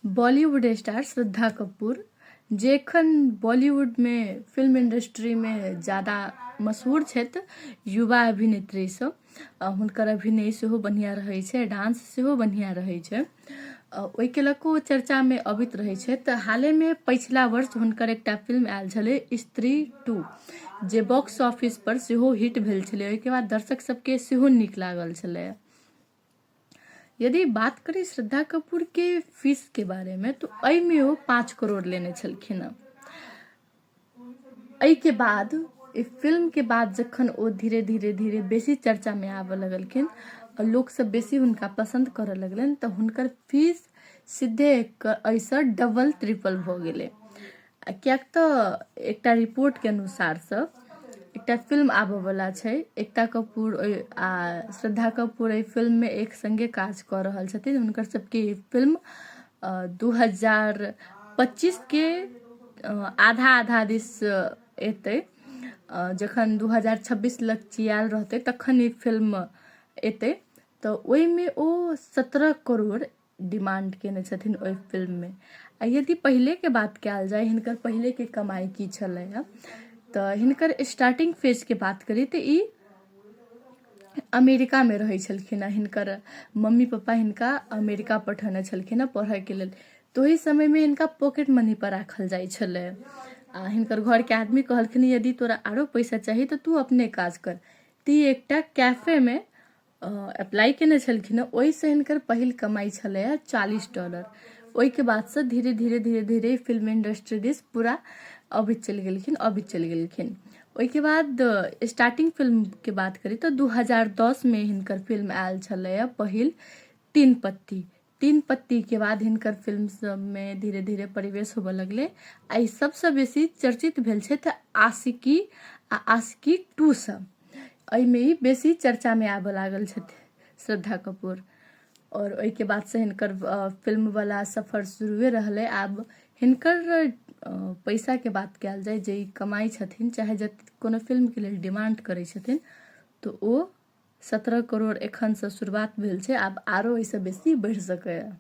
Bollywood star Shraddha Kapoor जे एखन बॉलीवुडमे फिल्म इंडस्ट्रीमे ज्यादा मशहूर छथि युवा अभिनेत्रीसँ। हुनकर अभिनय सेहो बढ़िआँ रहै छै, डांस सेहो बढ़िआँ रहै छै, ओहिके लऽ कऽ ओ चर्चामे अबैत रहै छथि। तऽ हालेमे पछिला वर्ष हुनकर एकटा फिल्म आयल छलै स्त्री टू, जे बॉक्स ऑफिसपर सेहो हिट भेल छलै। ओहिके बाद दर्शक सबके सेहो नीक लागल छलै। यदि बात करी श्रद्धा कपूरके फीसके बारेमे तऽ एहिमे ओ 5 करोड़ लेने छलखिन हँ। एहिके बाद ई फिल्मके बाद जखन ओ धीरे धीरे धीरे बेसी चर्चामे आबऽ लगलखिन आओर लोकसब बेसी हुनका पसन्द करऽ लगलनि तऽ हुनकर फीस सीधे एहिसँ डबल ट्रिपल भऽ गेलै। आ किएक तऽ एकटा रिपोर्टके अनुसारसँ एकटा फिल्म आबऽवला छै, एकता कपूर ओहि आ श्रद्धा कपूर एहि फिल्ममे एक सङ्गे काज कऽ रहल छथिन। हुनकर सबके ई फिल्म 2025के आधा आधा दिस एतै, जखन 2026 लगचियायल रहतै तखन ई फिल्म एतै। तऽ ओहिमे ओ 17 करोड़ डिमांड केने छथिन ओहि फिल्ममे। आ यदि पहिलेके बात कयल जाय, हिनकर पहिलेके कमाइ की छलै हँ, तऽ हिनकर स्टार्टिंग फेजके बात करी तऽ ई अमेरिकामे रहै छलखिन हँ। हिनकर मम्मी पप्पा हिनका अमेरिका पठौने छलखिन हँ पढ़यके लेल। तऽ ओहि समयमे हिनका पॉकेट मनीपर राखल जाइ छलै आ हिनकर घरके आदमी कहलखिन, यदि तोरा आरो पैसा चाही तऽ तू अपने काज कर। तऽ ई एकटा कैफेमे अप्लाई केने छलखिन हँ, ओहिसँ हिनकर पहिल कमाइ छलैए $40। ओहिके बादसँ धीरे धीरे धीरे धीरे फिल्म इंडस्ट्री दिस पूरा अबैत चलि गेलखिन, अबैत चलि गेलखिन। ओहिके बाद स्टार्टिंग फिल्मके बात करी तऽ 2010मे हिनकर फिल्म आयल छलैए पहिल तीन पत्ती। तीन पत्तीके बाद हिनकर फिल्म सबमे धीरे धीरे परिवेश होबऽ लगलै आ ई सबसँ बेसी चर्चित भेल छथि आशिकी आ आशिकी टू सँ। एहिमे ई बेसी चर्चामे आबऽ लागल छथि श्रद्धा कपूर। आओर ओहिके बादसँ हिनकर फिल्मवला सफर शुरुए रहलै। आब हिनकर पैसाके बात कयल जाय, जे ई कमाइ छथिन चाहे जते कोनो फिल्मके लेल डिमांड करै छथिन, तऽ ओ 17 करोड़ एखनसँ शुरुआत भेल छै, आब आरो एहिसँ बेसी बढ़ि सकैए।